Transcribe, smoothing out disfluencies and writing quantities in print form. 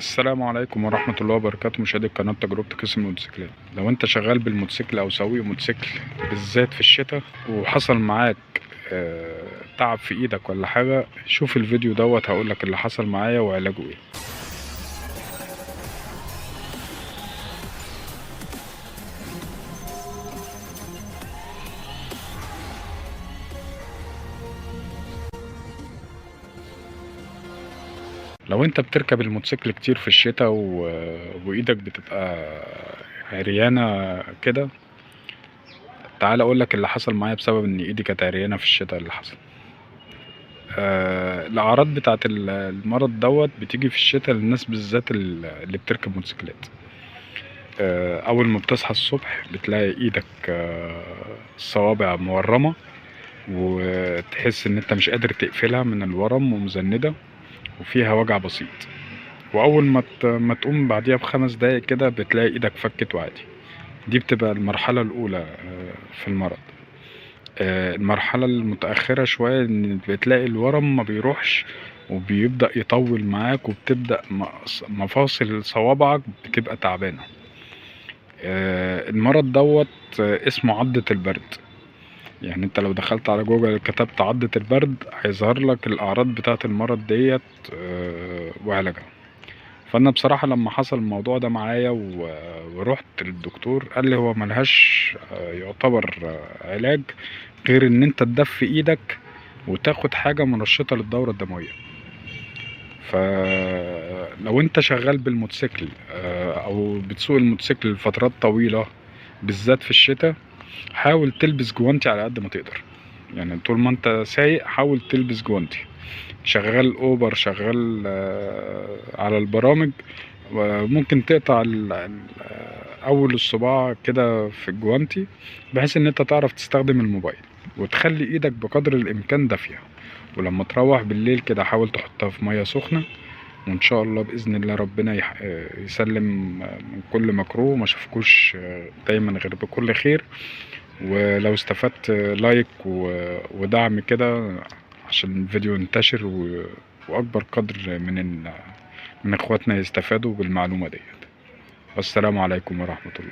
السلام عليكم ورحمة الله وبركاته. مشاهدي قناة تجربة قسم الموتوسيكلات، لو انت شغال بالموتوسيكل او سواق موتوسيكل بالذات في الشتاء وحصل معاك تعب في ايدك ولا حاجة، شوف الفيديو دوت هقولك اللي حصل معايا وعلاجه ايه. لو انت بتركب الموتوسيكل كتير في الشتاء وايدك بتبقى عريانة كده، تعال اقولك اللي حصل معايا بسبب ان ايدي كانت عريانة في الشتاء. اللي حصل الاعراض بتاعت المرض دوت بتيجي في الشتاء للناس بالذات اللي بتركب موتوسيكلات. اول ما بتصحى الصبح بتلاقي ايدك الصوابع مورمة، وتحس ان انت مش قادر تقفلها من الورم ومزندة وفيها وجع بسيط. واول ما تقوم بعديها ب5 دقايق كده بتلاقي ايدك فكت وعادي. دي بتبقى المرحلة الاولى في المرض. المرحلة المتأخرة شوية ان بتلاقي الورم ما بيروحش وبيبدأ يطول معاك، وبتبدأ مفاصل صوابعك بتبقى تعبانة. المرض دوت اسمه عضة البرد. يعني انت لو دخلت على جوجل كتبت عضة البرد هيظهر لك الاعراض بتاعة المرض ديت وعلاجها. فانا بصراحة لما حصل الموضوع ده معايا ورحت للدكتور قال لي هو ملهاش يعتبر علاج غير ان انت تدفي ايدك وتاخد حاجة منشطة للدورة الدموية. فلو انت شغال بالموتوسيكل او بتسوق الموتوسيكل لفترات طويلة بالذات في الشتاء، حاول تلبس جوانتي على قد ما تقدر. يعني طول ما انت سايق حاول تلبس جوانتي. شغال اوبر، شغال على البرامج، ممكن تقطع اول الصباع كده في الجوانتي بحيث ان انت تعرف تستخدم الموبايل، وتخلي ايدك بقدر الامكان دافية. ولما تروح بالليل كده حاول تحطها في مية سخنة، وان شاء الله باذن الله ربنا يسلم من كل مكروه وما اشوفكوش دايما غير بكل خير. ولو استفدت لايك ودعم كده عشان الفيديو ينتشر واكبر قدر من اخواتنا يستفادوا بالمعلومة ديت. والسلام عليكم ورحمة الله.